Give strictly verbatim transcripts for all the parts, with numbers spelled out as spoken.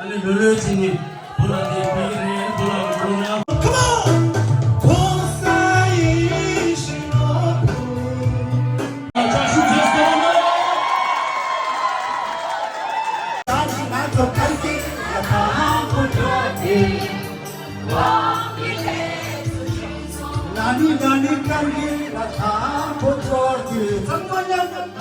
ཨ་ནི་ལོ་ལོ་ཅི་ནི་བུ་ལ་དེ་བུ་ཡི་རེད། བུ་ལ་འགྲོ་ན། Come on! ཁོང་ས་ཡི་ཤི་ནོ་བུ། ད་ཅི་ང་ཚོ་ཁ་སྐད་ལ་ཁ་ཧང་པོ་འགྲོ་དེ། ན་ནི་ན་ནི་ཀར་གི་ལ་ཁ་ཧང་པོ་འགྲོ་དེ། ཚང་མ་མཉམ།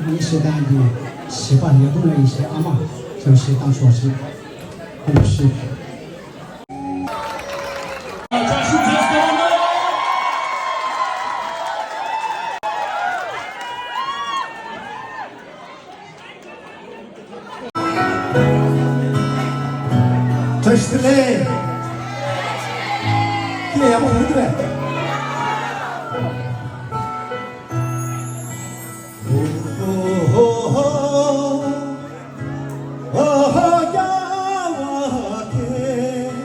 ངའི་བཤད་སྟངས་འདི་བྱིས་པ་ཡར་ཐོན་ལ་ཡིན་ཞེས་ཨ་མ་ཚོས་བཤད་སྟངས་ཤོག་ཅིག་ཁོང་ཚོས་བཀྲ་ཤིས་བདེ་ལེགས། ཁྱེད་ཡག་པོ་ཡོད་རེད། རྒྱལ་བ་ཁྱེད།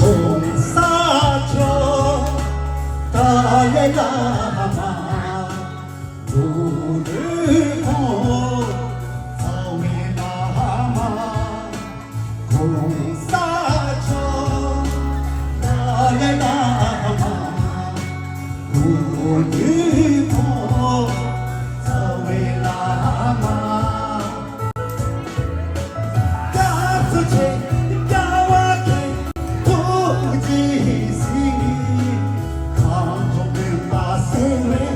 གོང་ས་མཆོག་ཏཱ་ལའི་བླ་མ། གུ་རུ་ཁོང་རྩ་བའི་བླ་མ། གོང་ས་མཆོག་ཏཱ་ལའི་བླ་མ། གུ་རུ་ཁོང་རྩ་བའི་བླ་མ། སྐྱབས་སུ་མཆི། རྒྱལ་བ་ཁྱེད་ཐུགས་རྗེས་གཟིགས། ཁམས་གསུམ་འདུས་པ་སེལ་བའི་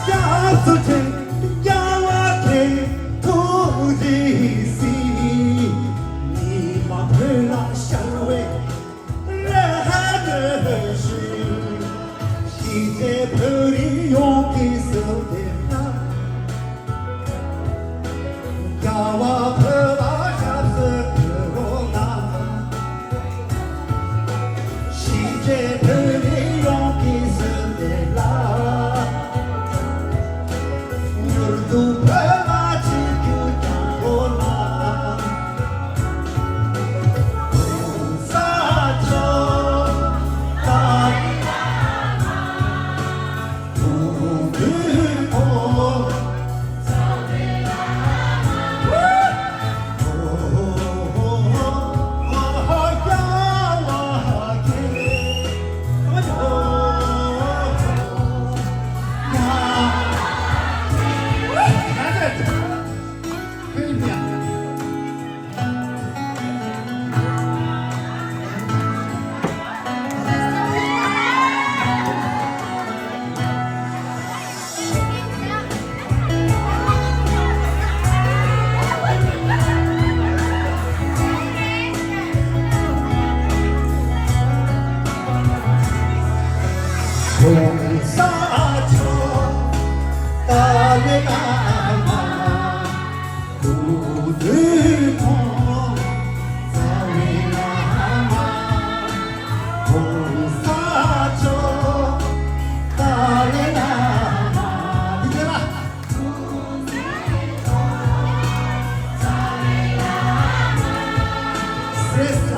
སྐྱབས་སུ་མཆི། རྒྱལ་བ་ཁྱེད་ཐུགས་རྗེས་གཟིགས། ཉི་མ་བོད་ལ་ཤར་བའི་རེ་བ་ཞུ། གཞིས་བྱེས་བོད་རིགས་ཡོངས་ཀྱི་གསོལ་འདེབས་ལ། རྒྱལ་བ་བོད་པ་ཞབས་སུ་ཕུལ་རོགས་གནང་། གཞིས་བྱེས་བོད་རིགས་ཡོངས་ཀྱི་གསོལ་འདེབས་ལ། མྱུར་དུ་བོད་ལ་ཆིབས་བསྒྱུར་བསྐྱངས་རོགས་གནང་། གོང་ས་མཆོག་ཏཱ་ལའི་བླ་མ། གོང་ས་མཆོག་ཏཱ་ལའི་བླ་མ། གུ་རུ་ཁོང་རྩ་བའི་བླ་མ། གོང་ས་མཆོག་ཏཱ་ལའི་བླ་མ། འདི་ག་ལ། སེ་ས།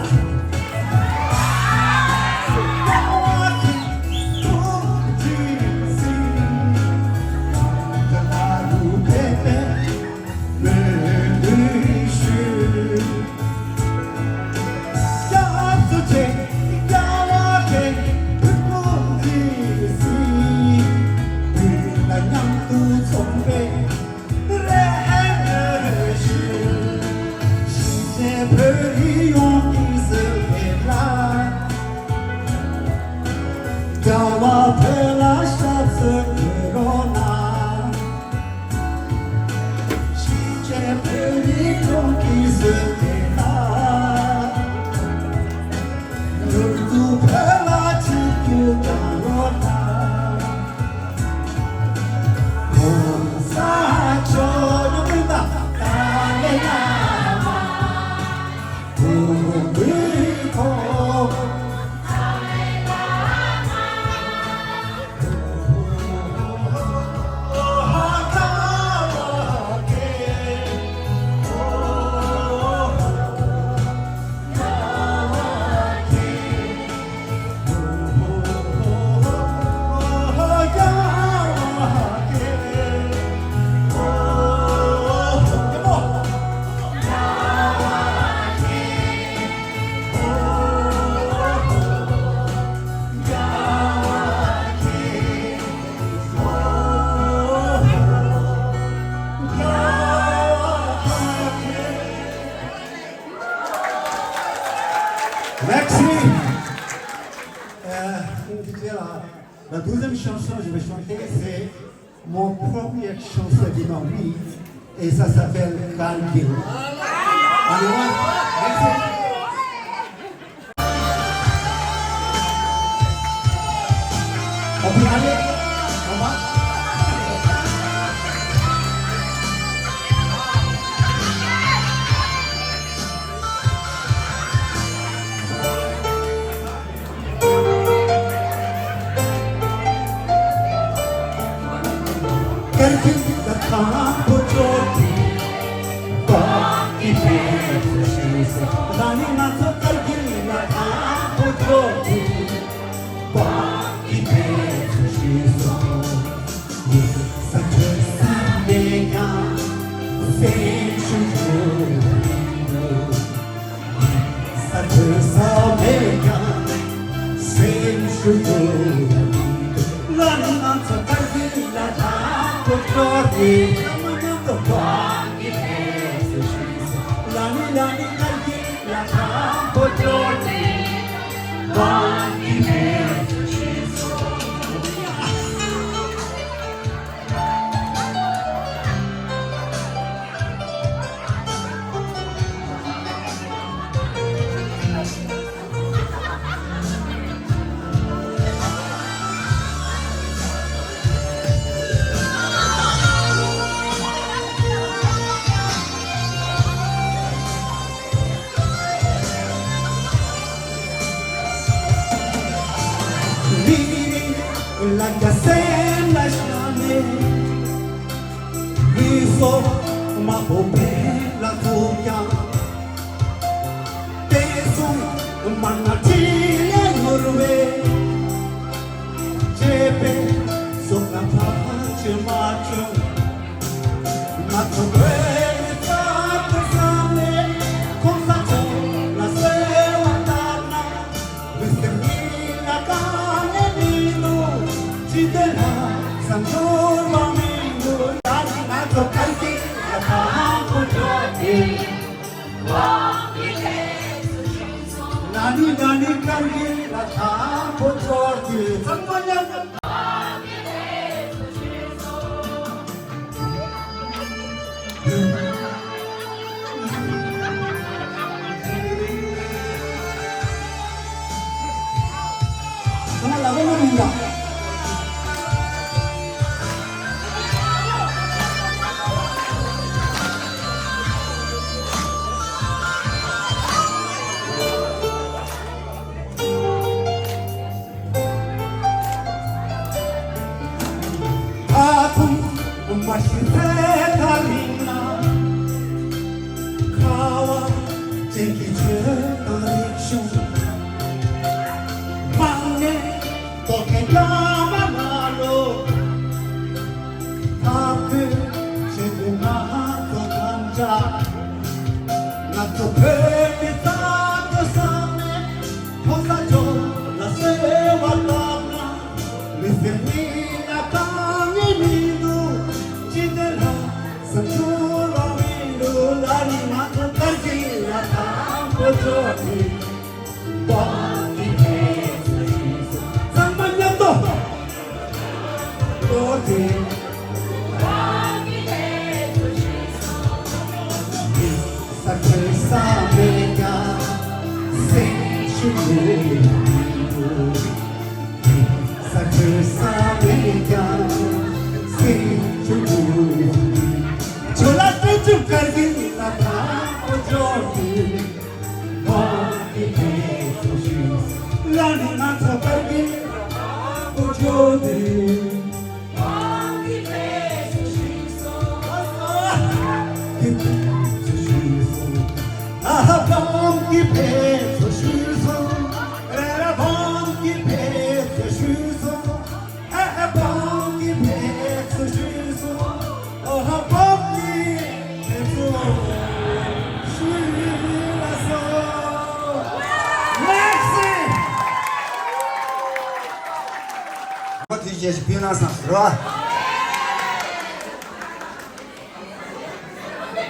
La deuxième chanson, je vais chanter, c'est mon première chanson de ma vie, et ça s'appelle Kargil. Allez, merci. On peut aller, on va. Kargil la thaang pho chor thi, Paak ki pheesak shee song. Rani, nga tso Kargil la thaang pho chor thi, Paak ki pheesak shee song. Ye sa chhe sa me kya, sen shu ko. Sa chhe sa me kya, sen shu ko. Rani, nga tso Kargil la thaang pho chor thi, Paak ki pheesak shee song. Rani, rani, Kargil la thaang pho chor thi, Paak ki pheesak shee song. མི་རེ་ལ་དགའ་སེམས་ལ་ཤ་ནས། ལུས་སྲོག་མ་ཕོག་པའི་ལ་ཐུག་ཀྱང་། བསྟན་སྲུང་མ་ན་ཁྲི་ལས་ནོར་བའི། བཅས་པའི་སྲོག་ལ་ཕར་ཆེར་མ་བྱུང་། ང་ཚོ་བོད་མི་རྩ་དོན་བསམ་ནས། ༸གོང་ས་མཆོག་ལ་གསོལ་བ་བཏབ་ན། ལུས་སེམས་གཉིས་ལ་དཀའ་ངལ་མི་འདུག་ཇི་འདོད་ལྷག་བསམ་འགྱུར་བ་མི་འདུག་ད་ནི་ང་ཚོ་གར་གྱི་ལ་དྭགས་པོ་འབྱོར་ཏེ། ན་ནི་ན་ནི་གར་གྱི་ལ་དྭགས་པོ་འབྱོར་ཏེ། ཚང་མ་མཉམ་དུ། ད་དུང་མ་ཤི་ཚེ་ད་རིང་ན། ཁ་བ་ཅན་གྱི་ཆོས་དང་རིག་གཞུང་། མང་ནས་རྟོག་གེ་རྒྱ་མ་ན་ལོ། ཐབས་བཀོད་བྱེད་དགོས་ང་ཚོ་དམ་བཅའ། ང་ཚོ་བོད་མི་རྩ་དོན་བསམ་ནས། ༸གོང་ས་མཆོག་ལ་གསོལ་བ་བཏབ་ན། ལུས་སེམས་གཉིས་ལ་དཀའ་ངལ་མི་འདུག་ཇི་འདོད་ལྷག་བསམ་འགྱུར་བ་མི་འདུག་ལ་ནི་ང་ཚོ་གར་གྱི་ལ་དྭགས་པོ་འབྱོར་ཏེ། བོད་ཀྱི་ལྷ་ས་ཚང་མ་མཉམ་དུ་འབྱོར་ཏེ། ས་ཁྱོད་ས་མེད་ཀྱང་སེམས་ཤུགས་ཡོད། ས་ཁྱོད་ས་མེད་ཀྱང་སེམས་ཤུགས་ཡོད། ཁྱོད་ལ་སྤྲོ་བཅུག་གར་གྱི་ལ་དྭགས་པོ་འབྱོར་ཏེ། བོད་ཀྱི་ལྷ་ས་ཞུས་སོང་། ལ་ནི་ང་ཚོ་གར་གྱི་ལ་དྭགས་པོ་འབྱོར་ཏེ། ཁོ་དེ་རྗེས་སུ་ཕུལ་ན་བསམ་རོ།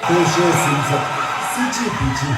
ལྟོས་ཤེས་སེམས་འཚབ་སྲིད་ཇུས་བུ་ཇི།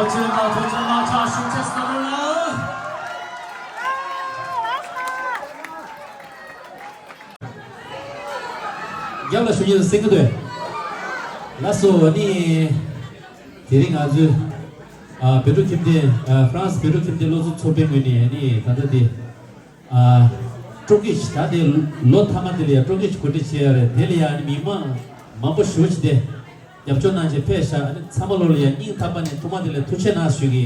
ཚོན་ཁྲ་དྲན་ཤོག་ལགས་སོ། ཐུགས་རྗེ་གནང་། ཐུགས་རྗེ་གནང་། ཕྱག་ཞུ་ཆེད་བསམ་བློ་ལ། རྒྱབ་ལ་ཞུ་ཉེ་སེང་གེ་དོན། ལགས་སོ། ནི། དེ་རིང་ང་ཚོས། ཨ། བོད་ཕྲུག་ཁྱིམ་སྡེ། ཨ། ཧྥ་རན་སི་བོད་ཕྲུག་ཁྱིམ་སྡེ་སློབ་ཚོགས་ཚོགས་པའི་ངོས་ནས་ནི་ད་ལྟ་དེ། ཨ། སྤྲོ་སྐྱིད་ད་དེ་ལོ་མཐའ་མ་དེ་ལ་ཡང་སྤྲོ་སྐྱིད་གོ་སྒྲིག་བྱས་ཡོད་རེད། དེ་ལ་ཡང་ནི་མི་མང་མང་པོ་ཞེ་པོ་ཅིག་དེ། རྒྱབ་སྐྱོར་གནང་བྱས་ཕེབས་ཤག་ཨ་ནི་ཚང་མ་ལོ་ལ་ཡང་སྙིང་ཐག་པ་ནས་ཐུགས་མ་དེ་ལ་ཐུགས་རྗེ་གནང་ཞུ་གི།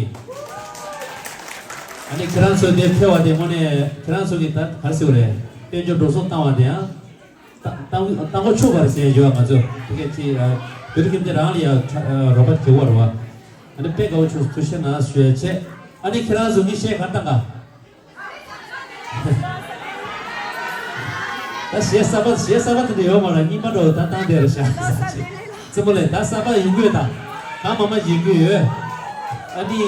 ཨ་ནི་ཁྱེད་རང་ཚོ་འདིར་ཕེབས་པ་དེ་དངོས་གནས་ཁྱེད་རང་ཚོ་གི་ད་ག་རེ་ཟེར་དགོས་རེད། དཔལ་འབྱོར་འགྲོ་སོང་བཏང་བ་དེ་ཡང་ད་ད་ད་མགོ་ཆུ་བར་ཟེར་ཡོད། ང་ཚོ་དེ་གས་ཅི་བོད་ཕྲུག་ཁྱིམ་སྡེ་རང་ལ་ཡང་རོགས་པ་བྱེད་དགོས་རེད་བ། ཨ་ནི་དཔེ་དགའ་བོ་བྱུང་། ཐུགས་རྗེ་གནང་ཞུ་ཡ་བྱས། ཨ་ནི་ཁྱེད་རང་ཚོ་གཉིས་གཞས་ག་བཏང་ག་ད་གཞས་གསར་པ་གཞས་གསར་པ་དེ་འདྲ་ཡོད་མ་རེད། རྙིང་པ་འདྲ་བོ་ད་བཏང་བསྡད་རེད་ཤག་རྩེད་མོ་ལས་ད་གསར་པ་ཡོང་གི་ཡོད་ད། ད་མ་མ་ཡིན་གི་ཡོད། ཨ་ནི།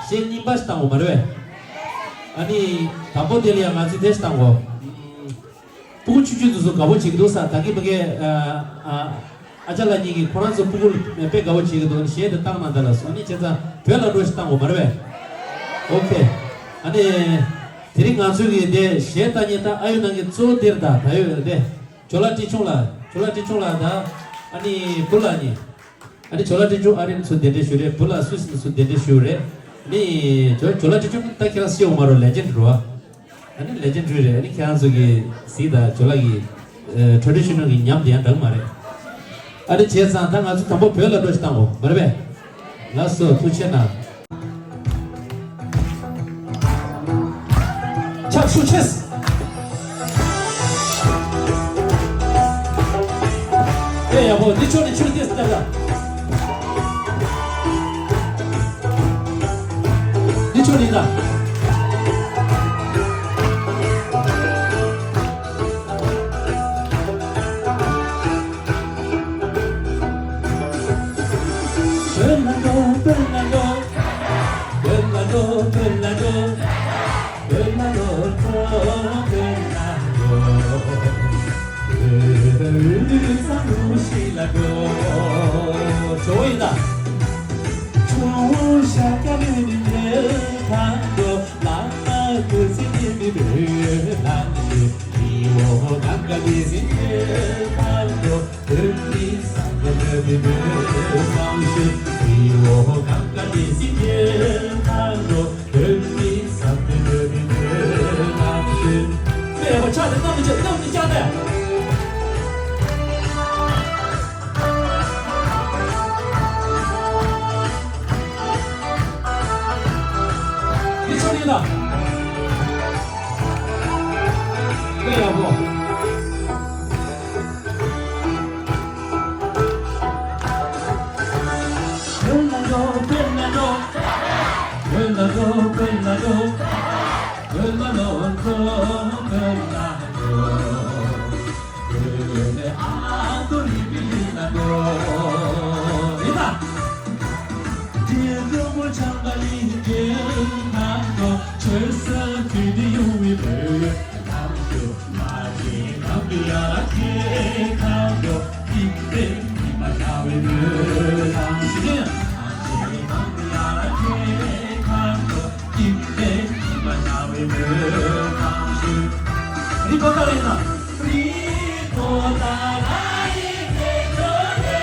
གཞས་རྙིང་པ་ཞིག་བཏང་དགོས་མ་རེད་པས། ཨ་ནི། དང་པོ་དེ་ལ་ཡང་ང་ཚོས་དེ་ཞིག་བཏང་དགོས། སྤུ་གུ་ཆུང་ཆུང་དེ་ཚོ་དགའ་པོ་བྱེད་ཀྱི་འདུག་ས། ད་གིན་ཕ་གིའི་ཨ་ཨ་ཅག་ལགས་གཉིས་ཀྱིས་ཁོ་རང་ཚོ་སྤུ་གུ་དཔེ་དགའ་པོ་བྱེད་ཀྱི་འདུག་གཞས་དེ་བཏང་གནང་ད་ལབ་སོང་། ཨ་ནི་བྱས་ཙང་བོད་ལ་འགྲོ་ཞིག་བཏང་དགོས་མ་རེད་པས། ཨོ་ཁེ། ཨ་ནི། དེ་རིང་ང་ཚོའི་གི་དེ་གཞས་ལྟ་མཁན་ད་ཨ་ཡོད་ནང་གི་གཙོ་བོ་དེར་ད་ད་ཡོད་དེ། ཇོ་ལགས་བཀྲིས་ཆུང་ལགས། ཇོ་ལགས་བཀྲིས་ཆུང་ལགས་དང་། ཨ་ནི་བུ་ལགས་གཉིས། ཨ་ནི་ཇོ་ལགས་བཀྲིས་ཆུང་ཨ་རིར་ཚུར་གདན་འདྲེན་ཞུས་རེད། བུ་ལགས་སུད་སིར་ཚུར་གདན་འདྲེན་ཞུས་རེད། ཨ་ནི་ཇོ་ཇོ་ལགས་བཀྲིས་ཆུང་ད་ཁྱེད་རང་ཤེས་འོང་མ་རོ། ལེ་ཇེན་ཌི་རེད་བ། ཨ་ནི་ལེ་ཇེན་ཌི་རེད། ཨ་ནི་ཁྱེད་རང་ཚོ་གི་གཟིགས་དང་། ཇོ་ལགས་ཀྱི་ཨ་ཊ་རེ་ཌི་ཤ་ནལ་གྱི་ཉམས་དེ་ཡང་འདྲ་གི་མ་རེད། ཨ་ནི་བྱས་ཙང་ད་ང་ཚོ་དང་པོ་བོད་ལ་འགྲོ་ཞིག་བཏང་གོ་མ་རེད་པས། ལགས་སོ། ཐུགས་རྗེ་གནང་། ཕྱག་ཤུགས་ཆེ། དཔེ་ཡག་པོ། འདི་ཕྱོགས་ནས་ཕྱོགས་ཏེ་ལྟ་ད། འདི་ཕྱོགས་ནས་ལྟ། བོད་ལ་འགྲོ། བོད་ལ་འགྲོ། བོད་ལ་འགྲོ། བོད་ལ་འགྲོ། བོད་ལ་འགྲོ། བོད་ལ་འགྲོ། བོད་ས་རུ་ཤི་ལ་འགྲོ། ཇོ་བོ་ཡིན་ད། ཇོ་བོ་ཤཱཀྱ་མུ་ནི་བོད་ལ་འགྲོ། བླ་མ་བདུད་རྩི་ལྡན་མི་བོད་ལ་འགྲོ། རི་བོ་གངྒཱ་བདེ་སྲུང་བོད་ལ་འགྲོ། བོད་མི་ས་མཐའི་བོད་མི་བོད་ལ་བཞུགས། རི་བོ་གངྒཱ་བདེ་སྲུང་བོད་ལ་འགྲོ། བོད་མི་ས་མཐའི་བོད་མི་བོད་ལ་བཞུགས། དཔེ་ཡག་པོ། ཕྱག་དེ་གནམ་མི་བྱེད། གནམ་མི་བྱེད་དེ། འདི་ཆོ་ཡིན་ལ། དཔེ་ཡག་པོ། བོད་ལ་འགྲོ། བོད་ལ་འགྲོ། བོད་ལ་འགྲོ། བོད་ལ་འགྲོ། བོད་ལ་འགྲོ། བོད་ལ་འགྲོ། བོད་ལ་ཨ་མདོ་རི་པའི་ཡུལ་ལ་འགྲོ། ཡིན་ད། འབྲས་སྤུངས་བྱམས་པ་ཡི་རྒྱལ་ཁམས་སུ། ཆོས་སྲིད་མཐུན་སྒྲིལ་ཡོང་བའི་བོད་ཁམས་སུ། མ་སྐྱེས་གང་དུ་ཡར་སྐྱེས་ཁམས་སུ། སྐྱིད་པའི་ཉི་མ་ཤར་བའི་བོད་ཁམས་སུ། མ་སྐྱེས་གང་དུ་ཡར་སྐྱེས་ཁམས་སུ། སྐྱིད་པའི་ཉི་མ་ཤར་བའི་བོད་ཁམས་སུ། རི་པོ་ཏ་ར་ཡིན་ན། རི་པོ་ཏ་ར་ཡི་གེ་ཐོག་ནས།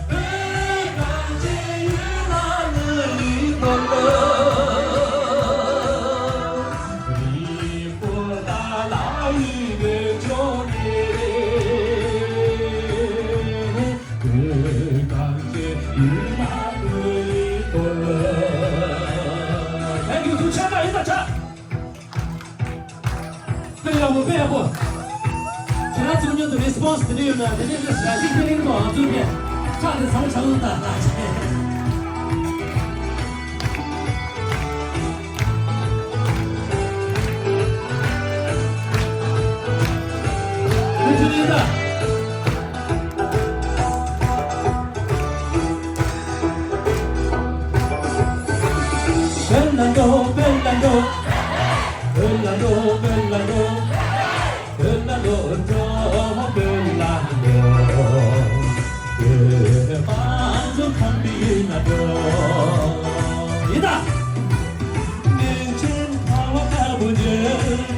བོད་གངས་ཅན་ཡུལ་ལ་ལུས་པོ་ལོ། རི་པོ་ཏ་ར་ཡི་གེ་ཐོག་ནས། བོད་གངས་ཅན་ཡུལ་ལ་བོད་ཡིག་ཐོག་ལ། Thank you། ཐུགས་རྗེ་གནང་། ཡིན་ད་ཆ། དཔེ་ཡག་པོ། དཔེ་ཡག་པོ། ཁྱེད་རང་ཚོ་མཉམ་དུ་རེ་སི་པོན་སི་དེ་འདྲ་ཡོད་ན། དེ་འདྲ་ཡོད་ན་ཞེ་དྲག་ཤིག་དཔེ་ལེགས་པོ་ང་ཚོ་དེ་ཁ་དེ་བཟང་བོ་ཆགས་འདུག་ད་ལགས། བོད་ལ་འགྲོ། བོད་ལ་འགྲོ། བོད་ལ་འགྲོ། བོད་ལ་འགྲོ། བོད་ལ་འགྲོ། འགྲོ། བོད་ལ་འགྲོ། བོད་པ་ཚོ་ཁམས་པའི་ཡུལ་ལ་འགྲོ། ཡིན་ད། གནས་ཆེན་ཁ་བ་དཀར་པོ་མཇལ་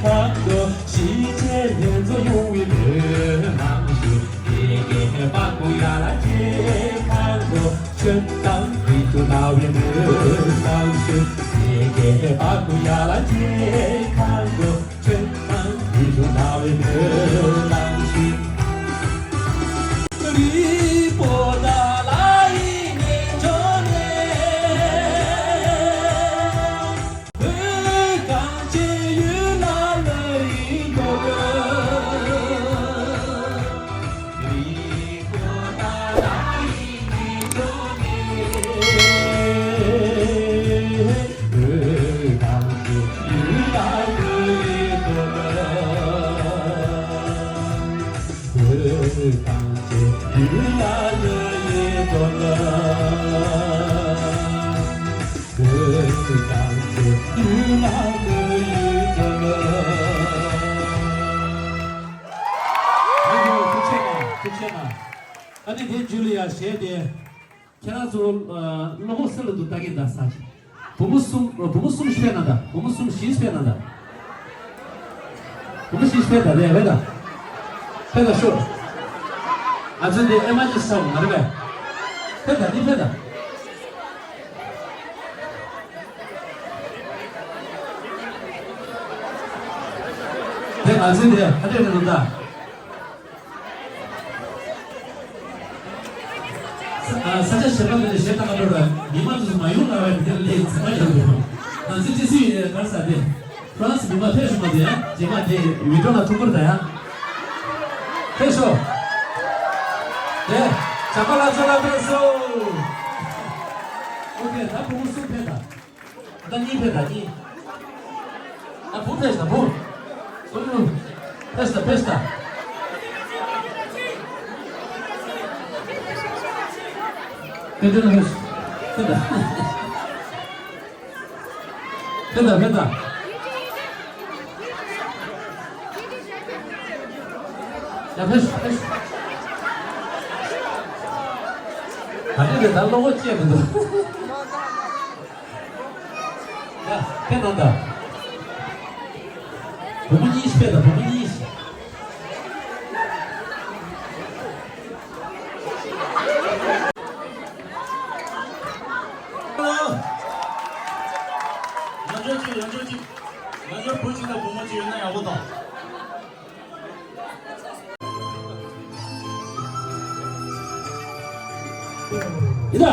ཁ་འགྲོ། གཞིས་བྱེས་ལྷན་ཚོགས་ཡོང་བའི་བོད་ནང་དུ། ཡ་གི་དཔའ་བོ་ཡར་སྐྱེས་ཁམས་སུ། ཆོས་དང་རིག་གཞུང་དར་བའི་བོད་ནང་དུ། ཡ་གི་དཔའ་བོ་ཡར་སྐྱེས་ཁམས་སུ། ཆོས་དང་རིག་གཞུང་དར་བའི་བོད་ནང་དུ། རི་པོ་ཏ་ར་ཡི་གེ་ཐོག་ནས། བོད་གངས་ཅན་ཡུལ་ལ་ལུས་པོ་ལོ། རི་པོ་ཏ་ར་ཡི་གེ་ཐོག་ནས། བོད་གངས་ཅན་ཡུལ་ལ་ ཨ་ནི་དེ་ཇུ་ལི་ཡ་གཞས་དེ། ཁྱེད་རང་ཚོ་ཨ་བློ་ཁོག་གསེར་ལ་འདུག་ལྟ་གིན་ད་ས་ཆེ། བུ་མོ་གསུམ་བུ་མོ་གསུམ་ཤོད་ན་ད། བུ་མོ་གསུམ་བཞི་ཤོད་ན་ད། བུ་མོ་བཞི་ཤོད་ད་རེད་རེད་ད། ཕེ་ད་ཤོ། ཨ་ཚོ་འདི་ཨེ་མ་ཅི་ས་མ་རེད་པས། ཕེ་ད་འདི་ཕེ་ད། དེ་ང་ཚོའི་དེ་ཨ་འདྲས་རེད་འདུག་ད། ས་ཆ་གཞན་པ་ནས་གཞས་བཏང་ག་འགྲོ་ར། མི་མང་ཚོ་མ་ཡོང་ང་བའི་དེ་ལས་ཚང་མ་ཡོང་འདུག་ང་ཚོའི་ཅི་སུ་ཡིན་གར་ས་དེ། ཧྥ་རན་སི་མི་མང་ཕེབས་ཤོག་མ་དེ་ཡང་རྗེས་མ་དེ་མི་འགྲོ་ན་ཐུག་པར་ད་ཡང་། ཕེབས་ཤོག་དེ་བྱམས་པ་ལགས་ཚོ་ལ་ཕེབས་སོ། ཨོ་ཁེ་ད་བུ་མོ་གསུམ་ཕེབས་དང་། ད་གཉིས་ཕེབས་དང་གཉིས། ད་བུ་ཕེབས་དང་བུ། ཨུ། ཕེབས་དང་ཕེབས་དང་། ཕེབས་དང་ཕེབས་ཕེབས་དང་། ཕེབས་དང་ཕེབས་དང་། ཡ་ཕེབས་ཕེབས། ད་ནི་རེད་ད་བློ་ངོ་བཅད་མི་འདུག་ཡ་ཕེབས་དང་ད། བུ་མོ་གཉིས་ཕེབས་དང་བུ་མོ་གཉིས། ཡང་བསྐྱར་གཅིག་ཡང་བསྐྱར་གཅིག་ཡང་བསྐྱར་བུ་གཅིག་དང་བུ་མོ་གཅིག་ཡོད་ན་ཡག་པོ་དང་། ཡིན་ད།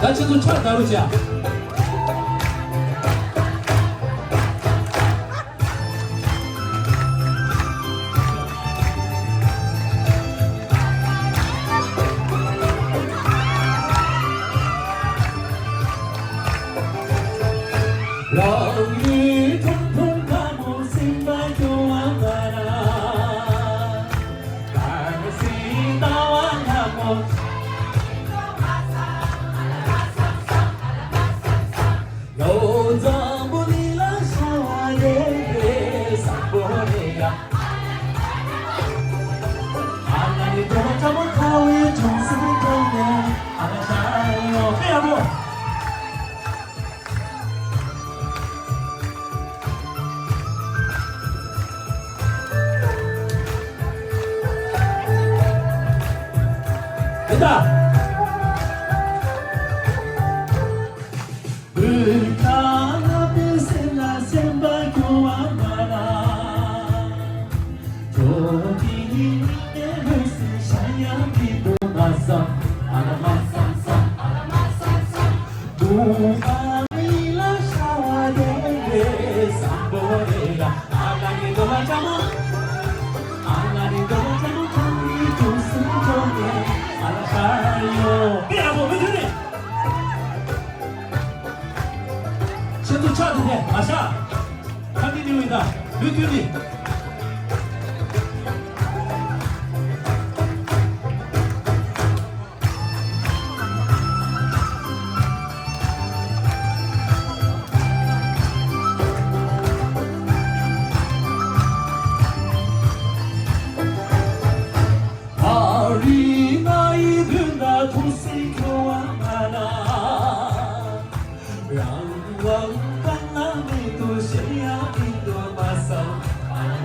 ད་ཁྱེད་ཚོ་ཕྱག་དར་རོ་བྱ། རང་ཡུལ་ཁྲུང་ཁྲུང་ཁ་མོ་སེམས་པ་སྐྱོ་བ་མ་ར། ད་ནི་སེམས་ལྟ་བ་ལྷ་མོ། ཡོ་འཛམ་བུ་གླིང་ལ་ཤར་བ་རེ་རེ་བཟང་པོ་རེད་ཡ། ཨ་ན་ནི་འགྲོ་བ་ཕྲ་མོ་ཁ་བའི་ཅུང་ཟད་འགྲོ་ནས་ཨ་ན་ཤར་ཡོང་པེ་ཡ་མོ། ཨེ་ད། བོད་ཁ་ལ་པའི་སེམས་ལ་སེམས་པ་སྐྱོ་བ་མ་ན། ཇོ་ཏི་ནི་ནི་ནེ་ལོས་སི་ཤ་ཡ་མི་དུ་མ་སམ་ཨ་ལ་མ་སམ་སམ་ཨ་ལ་མ་སམ་སམ། དུ་མ་མི་ལ་ཤ་བ་དེ་རེ་སམ་བོ་རེ་ལ་ཨ་ལ་ནི་དོ་ལ་ཅ་མོ། ཨ་ལ་ནི་དོ་ལ་ཅ་མོ་ཁ་མི་དུ་སུ་དོ་ནེ་ཨ་ལ་ཤ་ཡོ། པེ་ཨ་བོ་མི་དུ་ནི། ཁྱེད་ཚོ་ཕྱག་དེ་ནས་མ་བཞག་ཁ་ནི་ནི་འོས་ད་ལུས་དུས་ནི། ཨ་རི་ང་ཡི་བུ་ན་ཐུགས་སྲས་ཁྱོད་བ་ང་ན། རང་དབང་གང་ན་མེད་དུ་ཤེས་ཡ་མི་འདུག་མ་བསམ།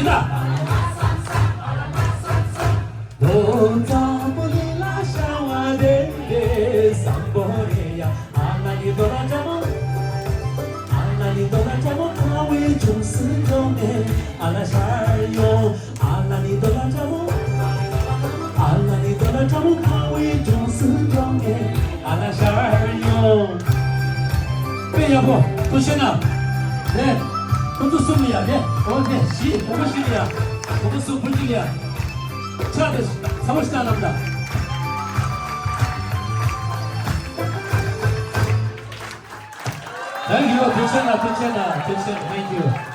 ལ། རྡོ་གཙང་པོ་ལི་ལ་ཤ་བ་རེ་རེ་བཟང་པོ་རེད་ཡ། ཨ་ལ་ནི་རྡོ་ལ་འདྲ་མོ། ཨ་ལ་ནི་རྡོ་ལ་འདྲ་མོ་ཁ་བའི་ཅུང་སུ་འགྲོ་ནས་ཨ་ལ་ཤར་ཡོང་། ཨ་ལ་ནི་རྡོ་ལ་འདྲ་མོ། ཨ་ལ་ནི་རྡོ་ལ་འདྲ་མོ་ཁ་བའི་ཅུང་སུ་འགྲོ་ནས་ཨ་ལ་ཤར་ཡོང་། དཔེ་ཡག་པོ། ཐུགས་རྗེ་གནང་། ནས། ཁོ་ཚོ་གསུམ་ལ་ཡ་ནས། འོ་ནས་བཞི། བུ་མོ་བཞི་ལ་ཡ། བུ་མོ་གསུམ། བུ་གཅིག་ལ་ཡ། ཕྱག་དེ་ཚ་བོ་ཞིག་བཏང་གནང་དང་། Thank you. ཐུགས་རྗེ་གནང་། ཐུགས་རྗེ་གནང་། ཐུགས་རྗེ་གནང་། Thank you.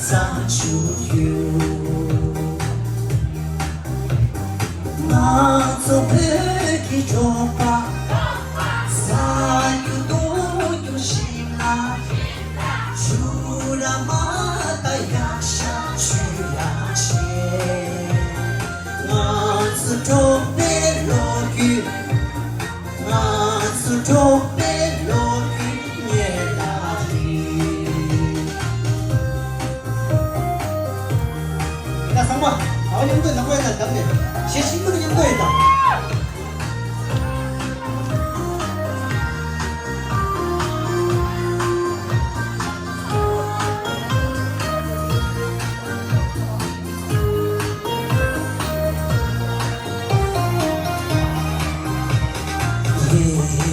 བཟང་ཆུ་ཁྱུ། ང་ཚོ་བོད་ཀྱི་འབྱོར་པ། ཟ་རྒྱུ་འཐུང་རྒྱུ་ཞིམ་ལ། ཆུ་ར་མ་ད་ཡག་ཤ་ཆུ་ཡག་ཤེ། ང་ཚོ་འབྲོག་པའི་ལོ་རྒྱུས། ང་ཚོ་འབྲོག་པའི་ལོ་རྒྱུས་ཉེ་ལ་རིང་། ད་ཚང་མ་ཨ་མཉམ་དུ་ནང་པའི་ནང་བསྡམས་ནས་གཞས་ཤིག་མཉམ་དུ་ཡིན་ད།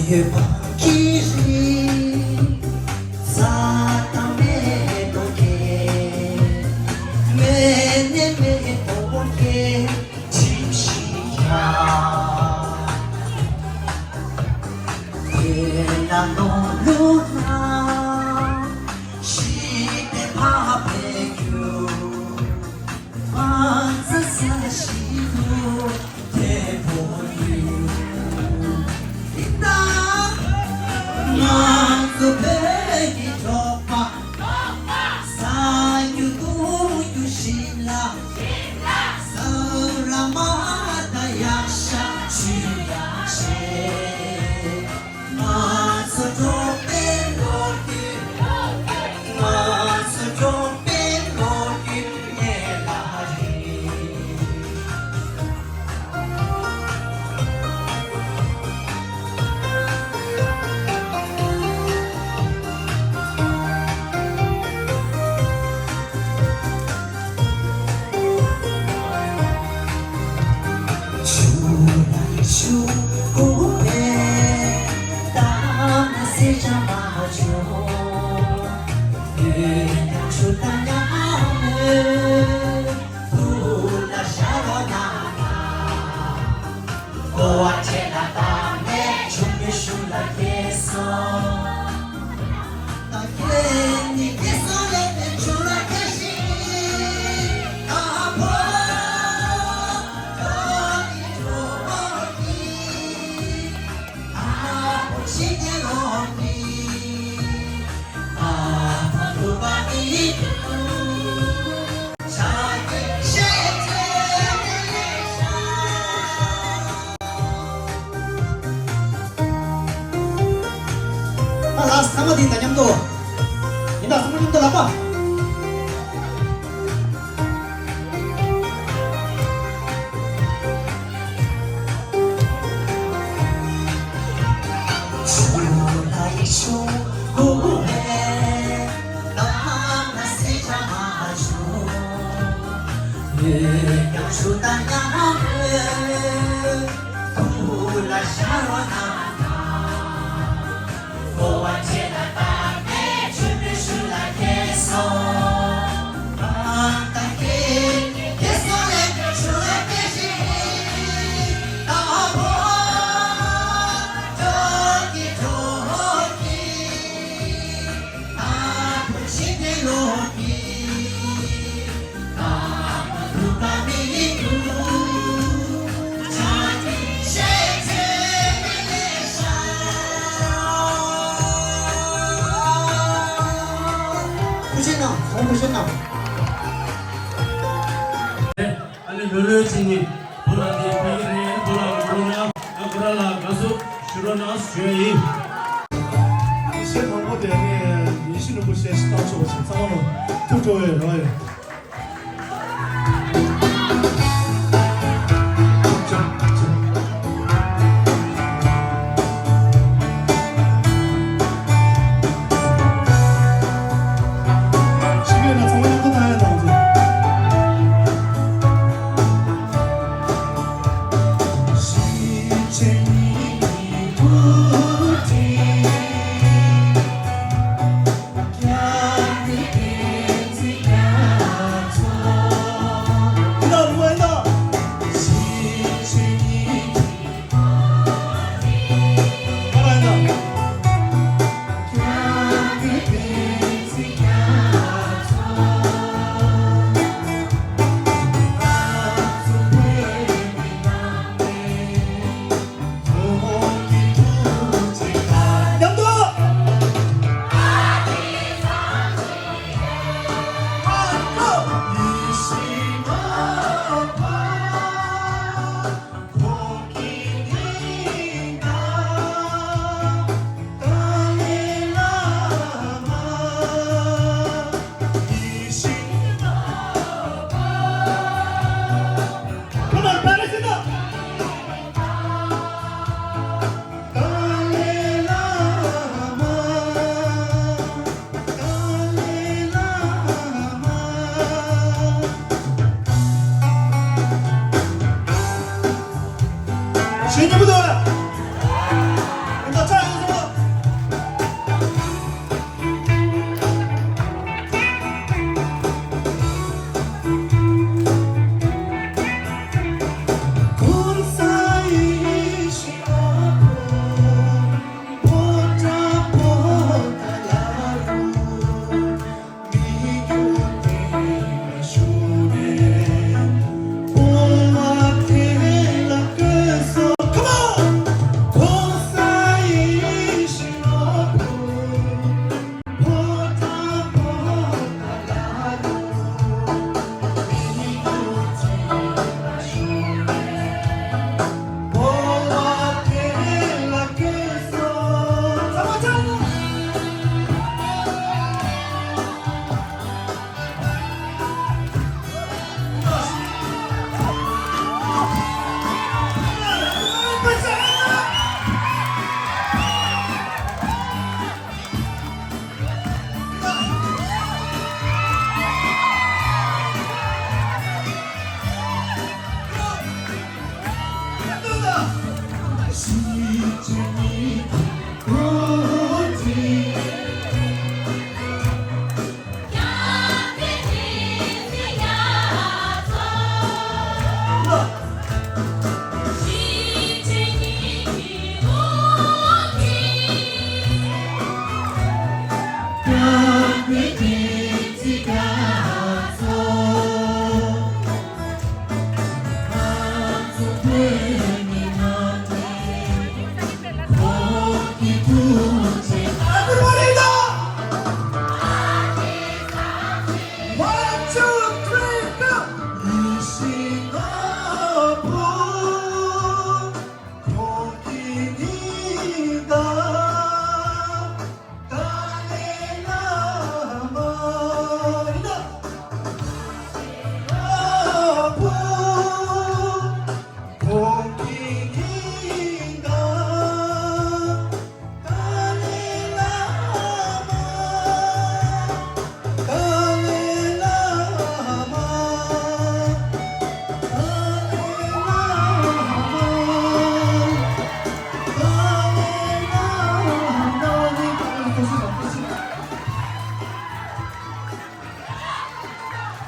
ཡོད་པ་གི་རེད། ས་དང་མེ་ཏོག་གི། མེ་ནས་མེ་ཏོག་གི་ཁྲིམས་ཤིག་ཡ། དེ་ལ་ནོར་ལུག་ན་ཤི་དེ་ཕ་བེ་རྒྱུ། ང་ཚོ་ས་ཞིག་ཏུ་དེ་བོ་ཡུ། ད་ང་ཚོ་བོད་ཀྱི་འབྲོག་པ། ཟ་རྒྱུ་འཐུང་རྒྱུ་ཞིམ་ལ། ཟ་ར་མ་ད་ཡག་ཤ་ཆུ་ཡག་ཤེ། ང་ཚོ་འབྲོག་པའི་ལོ་རྒྱུས། ང་ཚོ་འབྲོག་པའི་ལོ་རྒྱུས་ཉེ་ལ་རིང་། ད་ལགས་ཚང་མ་དེ་དང་མཉམ་དུ། ཡིན་ད་ཚང་མ་མཉམ་དུ་ལག་པ། ཐུགས་རྗེ་གནང་། ཚང་མ་ཐུགས་རྗེ་གནང་། ཨ་ནི་ལོ་ལོའི་ཆེད་ནི་བུ་ལ་དེ་ཕ་གི་རེད། བུ་ལ་འགྲོ་ན་ཨ་ཁོ་ར་ལ་དགའ་བསུ་ཞུ་རོགས་གནང་ཞུ་ཡ་ཡིན། གཞས་དང་པོ་དེ་ནི་ཡིད་བཞིན་ནོར་བུ་གཞས་ཤིག་བཏང་ཆོག་ཅིག་ཚང་མ་ལ་ཐུགས་སྤྲོ་བའི་རོགས་ཡོད།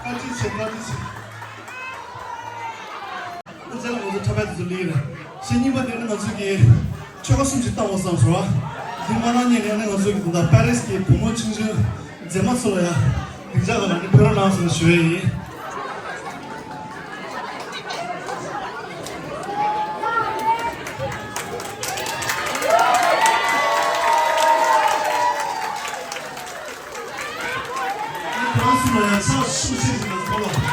ཨ་ཙི་ཚེ་ཨ་ཙི་ཚེ། ཨ་ཙི་ལ་ང་ཚོ་འཁྲབ་པའི་དུས་ཚོད་སླེབས་རེད། ཞེ་གཉིས་པ་དེ་ནི་ང་ཚོ་གི་ཆོལ་ཁ་གསུམ་ཞིག་བཏང་བ་བསམ་སོང་ར། འདི་མ་གནང་ཉིན་ནས་ནི་ང་ཚོ་གི་ད་ལྟ་པེ་རིས་ཀྱི་བུ་མོ་ཆུང་ཆུང་མཛེས་མ་ཚོ་ལ་ཡ་སྡིངས་ཆ་ག་ལ་ནི་ཕེབས་རོགས་གནང་ཟེར་ཞུ་ཡས་ཡིན། ང་ཚོ་ལ་ཡང་ཕྱག་ཤུགས་ཆེ་ཞིག་དང་ཚོགས་ལ།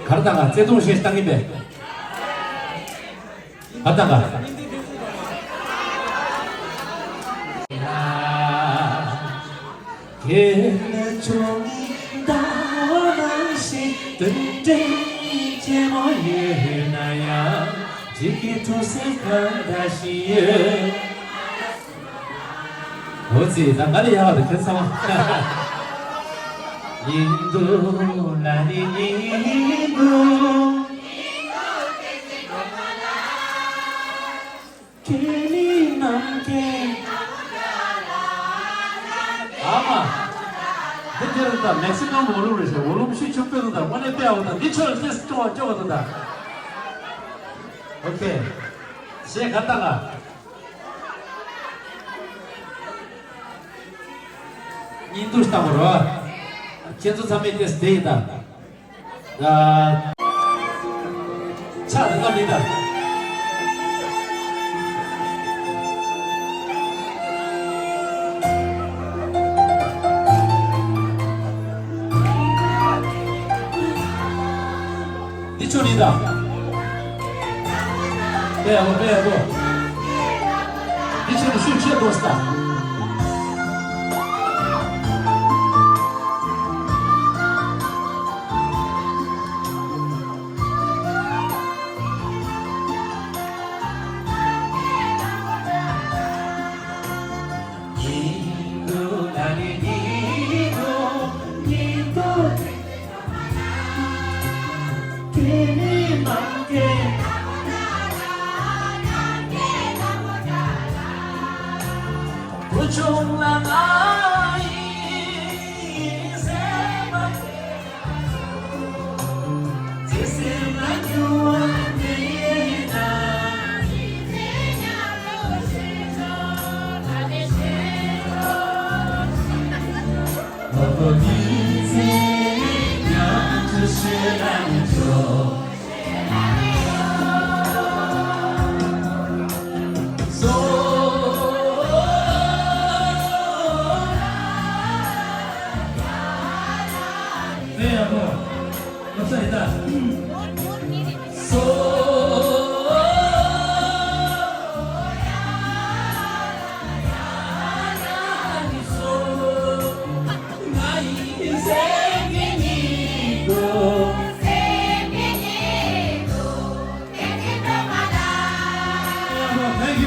གར་དང་བརྩེ་དུང་ཞེས་བཏང་གིན་པས། ཨ་ད་ག་དེ་ནས་ཆུང་མདའ་ནང་བཞིན་དོན་འབྲས་ཆེན་མོ་ཡོད་ན་ཡང་། གཅིག་གི་ཐུགས་སེམས་གང་འདྲ་ཞིག་ཡོད། འོ་ཙི་ད་ང་ལ་ཡག་རེད་ཁྱོད་ཚང་མ། ཉིན་དུ་ལ་ནི་ཉིན་དུ། ཁྱེད་ནི་ནམ་མཁའི། ཨ་མ། འདི་དེ་རེད་ད། མེག་སི་ཀོ་ཝོ་ལུམ་རེད་ཤག་ཝོ་ལུམ་ཤུགས་ཆུང་དཔེ་འདུག་ད། དངོས་གནས་དཔེ་ཡག་པོ་ད། འདི་ཆོས་ལ་ཏེས་སྐྱོ་བ་སྐྱོ་བ་འདུག་ད། ཨོ་ཁེ། གཞས་ག་ལྟ་ག་ཉིན་དུ་ལྟ་བུ་རོ། ཁྱེད་ཚོ་ཚང་མས་ཏེས་བསྡད་ཡིན་ད། ཨ། ཆ་ལ་ལ་མི་ད། འདི་ཆོ་ནི་ད། པེ་ཨ་བོ་པེ་ཨ་བོ། འདི་ཆོ་ནི་ཤུགས་ཆེ་དོ་སྟ། Thank you.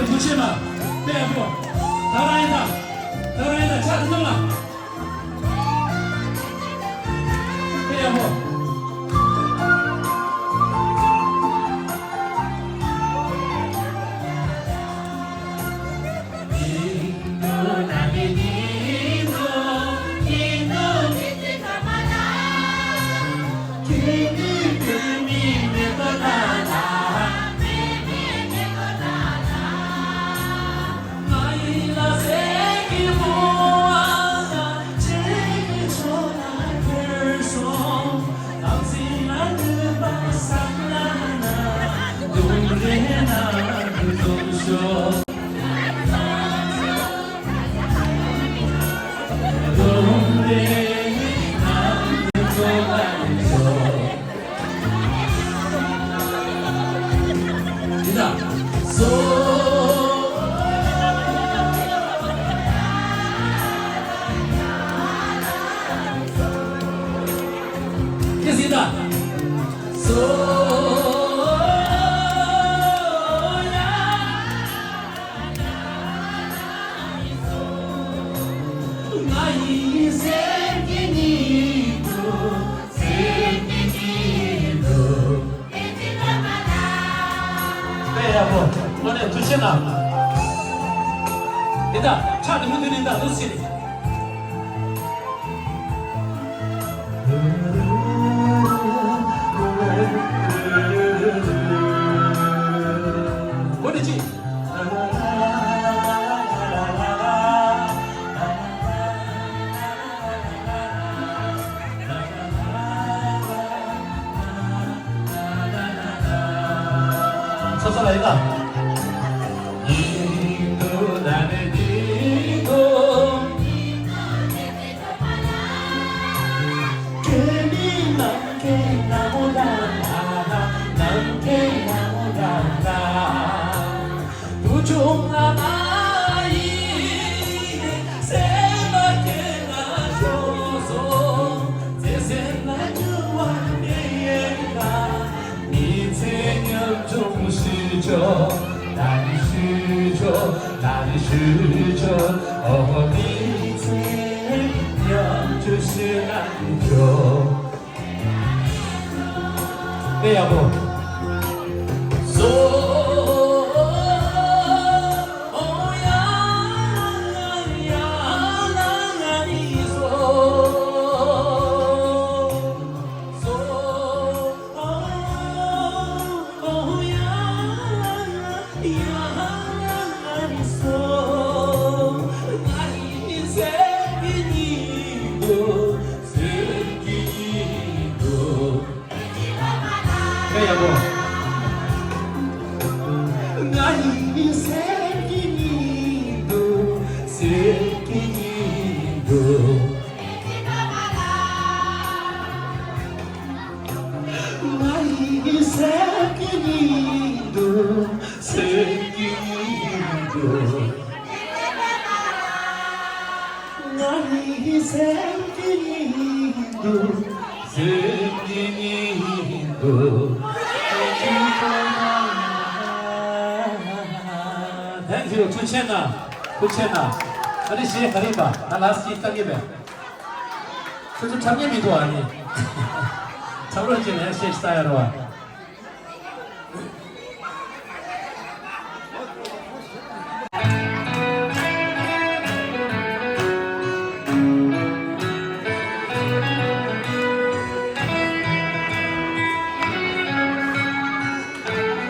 ཐུགས་རྗེ་གནང་། དཔེ་ཡག་པོ། ད་རང་ཡིན་ད། ད་རང་ཡིན་ད། ཕྱག་དེ་གནང་ལ། དཔེ་ཡག་པོ། དཔེ་ཡག་པོ། དངོས་གནས་ཐུགས་རྗེ་གནང་། འདི་དག་ཕྱག་ནི་མུ་མཐུད་ནས་འདི་དག་ཏུ་ཕྱིན། འོ་ནི་ཅི། ཚ་ཚ་ལ་ཡིན་ད། དཔེ་ཡག་པོ། དཔེ་ཡག་པོ། Thank you. ཐུགས་རྗེ་གནང་། ཐུགས་རྗེ་གནང་། ཨ་ནི་གཞས་ག་རེ་ཡིན་པ། ད་ལགས་སི་ཀྱིས་བཏང་གི་མེད། ཁྱོད་ཚོ་འཁྲབ་མཁན་མི་འདུག་ཨ་ནི། འཁྲབ་རོགས་བྱས་ན་ཡང་གཞས་ཤིག་བཏང་ཡ་རེད་བ།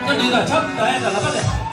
ཁྱོད་འདི་ལ་ཆབ་ད་ཡ་ད་ལ་པ་ལས།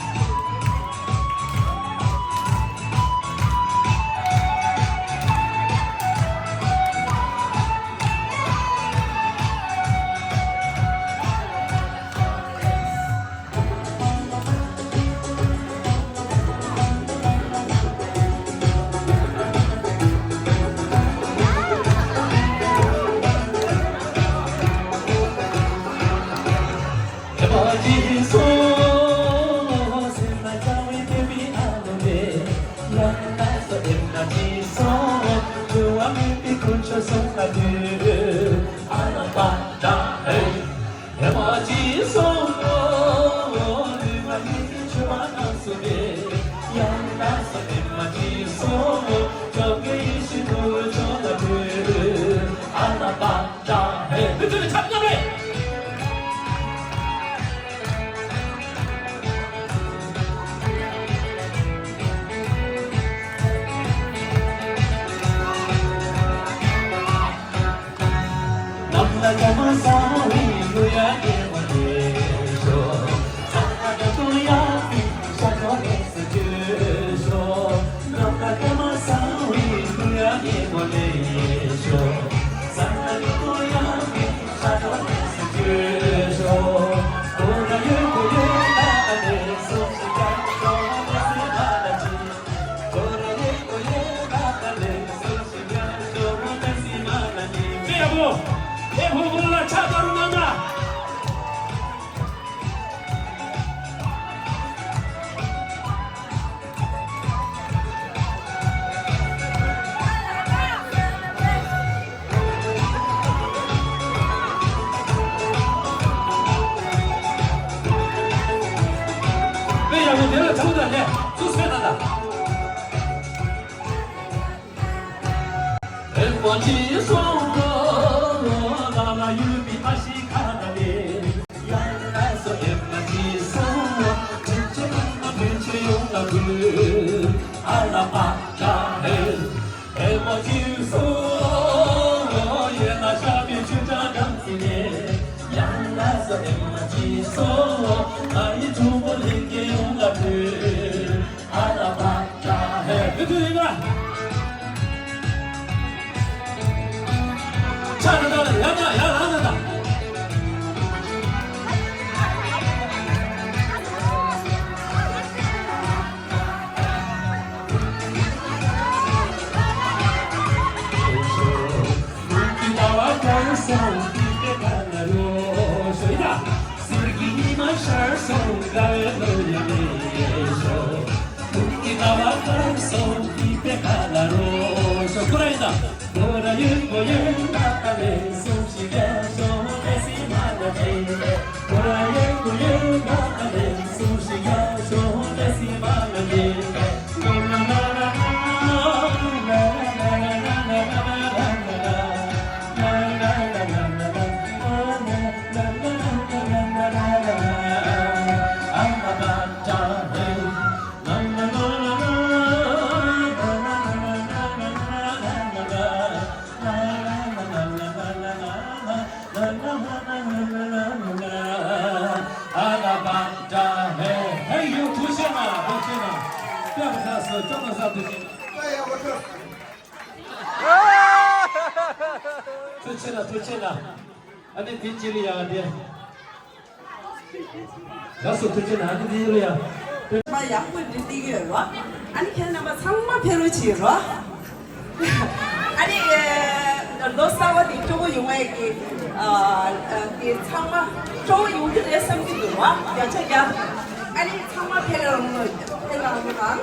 ཐུགས་ཆེ་ན་ཐུགས་ཆེ་ན། ཨ་ནི་དེ་ཅི་ལ་ཡང་དེ། ལགས་སོ། ཐུགས་ཆེ་ན། ཨ་ནི་དེ་ལ་ཡང་། མ་ཡག་པོ་འདི་འདི་ཡོད་རོ། ཨ་ནི་ཁྱེད་རྣམ་པ་ཚང་མ་ཕེབས་རོགས་བྱེད་རོ། ཨ་ནི་ལོ་གསར་བ་དེ་སྤྲོ་པོ་ཡོང་བའི་གི། ཨ་ཨ་དེ་ཚང་མ་སྤྲོ་པོ་ཡོང་གི་རེད་བསམ་གྱི་འདུག་རོ། བརྒྱ་ཆ་བརྒྱ། ཨ་ནི་ཚང་མ་ཕེབས་རོགས་ཕེབས་རོགས་གནང་།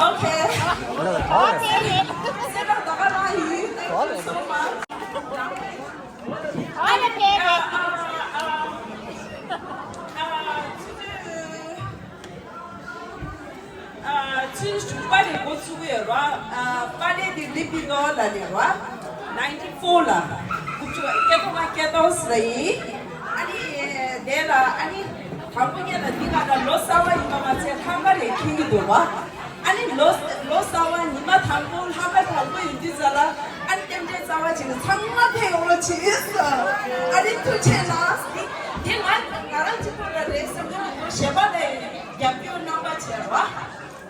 ཨོ་ཁེ། ཨོ་ཁེ། སེམས་པ་ད་ག་རང་ཡིན། Thank you so much. ཚུན་དྲུག་པ་ནས་འགོ་ཚུགས་ཀྱི་ཡོད་རེད་བ། པ་ལེ་དེ་ལི་པི་ཏོ་ལ་ནས་རེད་བ། ninety four ལ། དགུ་བཅུ་སྐྱེ་ཐོག་མ་སྐྱེ་ཐོག་ཟེར་ཡིན། ཨ་ནི་དེ་ལ་ཨ་ནི་དང་པོ་ཉིད་ལ་འདི་ག་ལ་ལོ་གསར་བ་ཡིན་པ་མ་ཚད་ལྷག་དཀར་རེ་འཁྱེར་གྱི་འདུག་བ། ཨ་ནི་ལོ་ལོ་གསར་བ་ཉི་མ་དང་པོ་ལྷག་དཀར་དང་པོ་ཡིན་དུས་ཙ་ལ་ཨ་ནི་རྟེན་འབྲེལ་རྩ་བ་ཅིག་ལ་ཚང་མ་ཕེབས་ཡོང་རོགས་བྱེད། ཨ་ནི་ཐུགས་རྗེ་གནང་། འདི་འདི་ང་ང་རང་གཅིག་པོ་ལ་རེད་བསམ་གྱི་མི་འདུག་གཞན་པ་ལ་རྒྱབ་སྐྱོར་གནང་པ་བྱས་རོགས།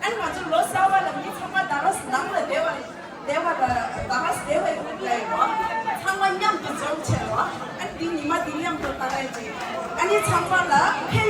ཨ་ནི་ང་ཚོ་ལོ་གསར་བ་ལ་མི་ཚང་མ་ད་ར་ནང་ལ་བསྡད་པ་བསྡད་པ་ལ་ད་ར་བསྡད་པའི་དབུགས་ལ་ཡོད་ཚང་མ་མཉམ་དུ་འཛོམས་བྱས་རོགས། ཨ་ནི་འདི་ཉི་མ་འདི་མཉམ་དུ་བཏང་ཡ་ཅིག་ཨ་ནི་ཚང་མ་ལ་ཕེབས།